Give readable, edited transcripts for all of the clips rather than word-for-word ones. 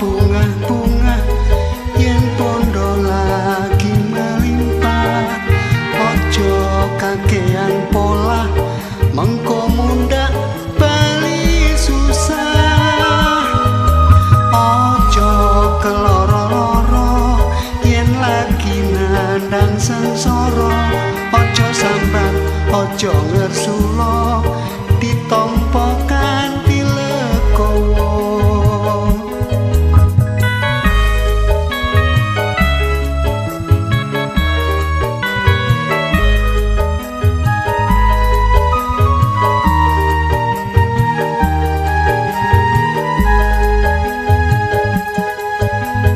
Bungah-bungah yen bondo lagi melimpah, ojo kakean pola mengko mundak bali susah. Ojo keloro-loro yen lagi nandang sengsara, ojo sambat ojo ngersula ditampa kanthi legowo.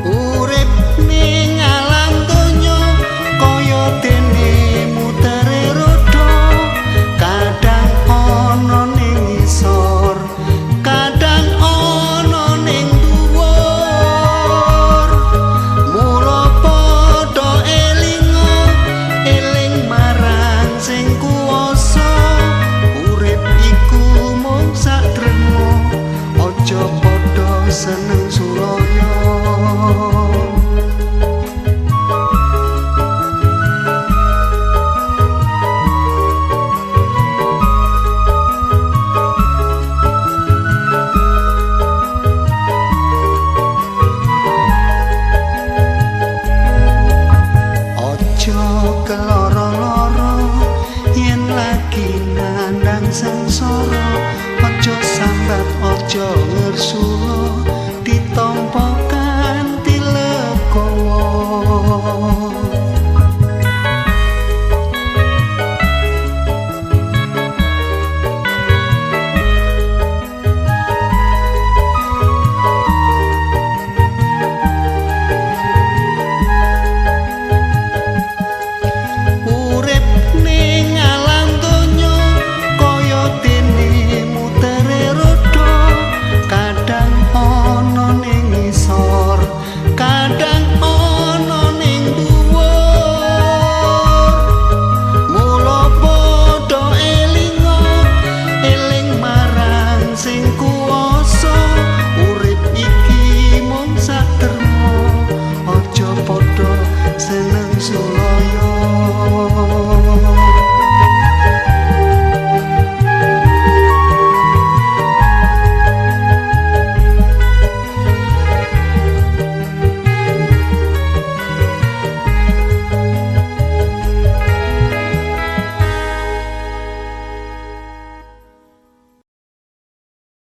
Urip ning alam donya kaya dene mutere roda, kadang ana ning ngisor, kadang ana ning dhuwur. Mula padha elinga eling marang sing kuwasa, urip iku mung satremo, aja padha seneng.